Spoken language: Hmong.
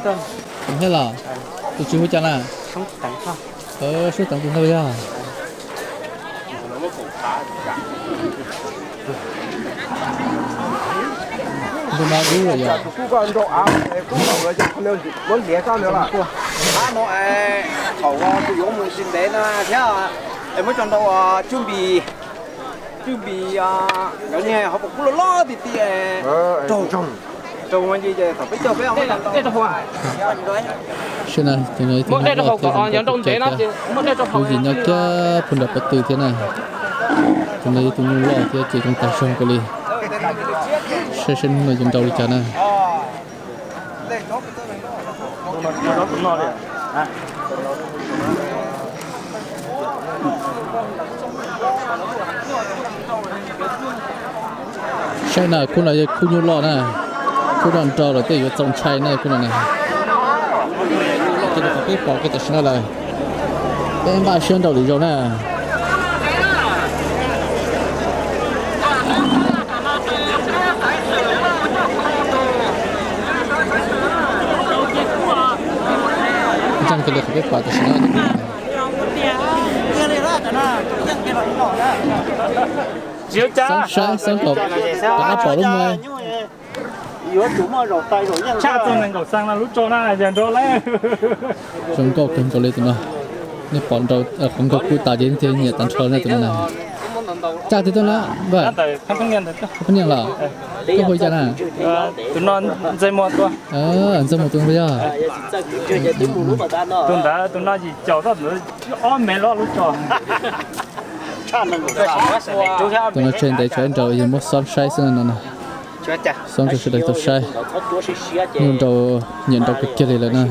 Thiab los? Tus tswv hu cas na? Soob Teev tus ntawd yog? Ntu no dub lawm yog? Ab no, thaum kuv yuav mus tsis ntev no thiab, es muab tso ntau, Tswj Npis, Tswj Npis, cov niag hauv paus kub loj loj tiag tiag, raug, raug ces thaum peb coj peb Saib na, tus no yog tus nyuj loj thiab, lub yim nyob kiag puag nram pob tw thiab na. Tus no yog tus nyuj loj thiab ces zoo tag zog nkaus li. Saib saib hnub no yuav nrau li cas na. Saib na, khub no yog khub nyuj loj na, khub no nrau lawm tej yuav txaus ntshai na khub no na. Ces li qhov peb pom kiag tam sim no lawm, peb npaj siab nrau lwm zaus na. Ntseeg kiag li qhov peb pom tam sim no. Xoob saib xoob kom rov qab pom lub moos. Tshaj tug nees nkaum xees no lub tso na, yog nrau lawm. Zoo nkauj kawg nkaus li tus no. Nej pom nrau qhov nkaug kub tas ces thiaj nyiam tag nrho na tus no na. Caj tiag tuaj na, poj niam los, koj hu li cas na? Tus no Ntxawg Muas tus, Ntxawg Muas tus yog. Tus ntawd tus no yim caum toj ntawd ob mev loj lub tso. Tus no tseg ntev tshuav ib nrau yog muab xoob saib xwb no no. Xoob rau sawv daws tau saib. Nyuj nrau, nyiam nrau kawg kiag li lawm na.